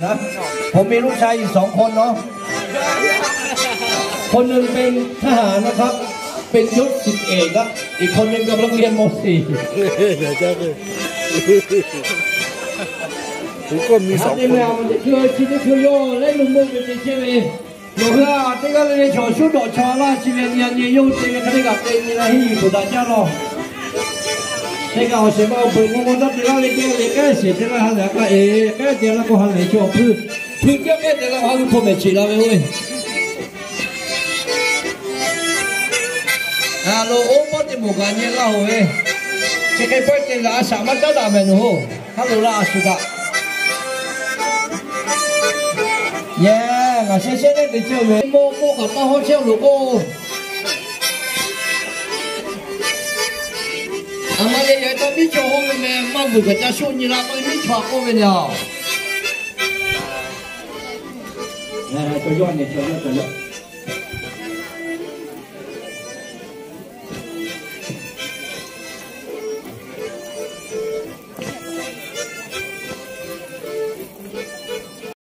นะ ผมมีลูกชายอยู่สองคนเนาะ คนหนึ่งเป็นทหารนะครับ เป็นยศสิบเอกละ อีกคนหนึ่งกำลังเรียน ม.สี่ ผมก็มีสองคน Teˇ g'aˇ le le chaw shuˉ dawꞈ chaw laˇ chi ve nyi nyi yawˇ hui te ve hk'e te kaꞈ te nyi la henˇ yuˬ tuˬ daꞈ jaˇ lawˬ. Teˇ kaꞈ awˬ shehˍ ma awˬ peuˬ mvuhˇ mvuhˇ taˇ te laˇ ve teˇ g'aˇ le kehˉ shehˍ teˇ g'aˇ ha lehˬ k'ai e, kehˉ te laˇ k'o ha lehˬ chaw awˬ hpuiˇ, hpuiˇ kehˉ kehˉ te laˇ k'o ha lehˬ hpu mehˍ cheꞈ la ve oˇ ve. Aˬ lo oˇ pawˆ te mawˬ gaˬ nyi laˇ-oˬ ve, chi hk'e pawehˇ te laˬ a shaꞈ maˇ caˉ daꞈ mehˍ nawˬ hoˬ. Ha loꞈ la a shuˍ kaꞈ. Yehˬ, ngaˬ sheh shehˉ leh te ceh ve mawˇ k'oˆ kaꞈ maˇ hawˉ chehˇ loˬ k'o. Aˬ ma le yehˬ taˇ miˉ chaw hawˉ ve meh maˇ vuiˬ kaꞈ ca shoˆ nyi la k'oˆ ve miˉ chaw a k'oˆ ve le a. Cawˬ yawˇ nyi cawˬ yawˇ cawˬ yawˇ.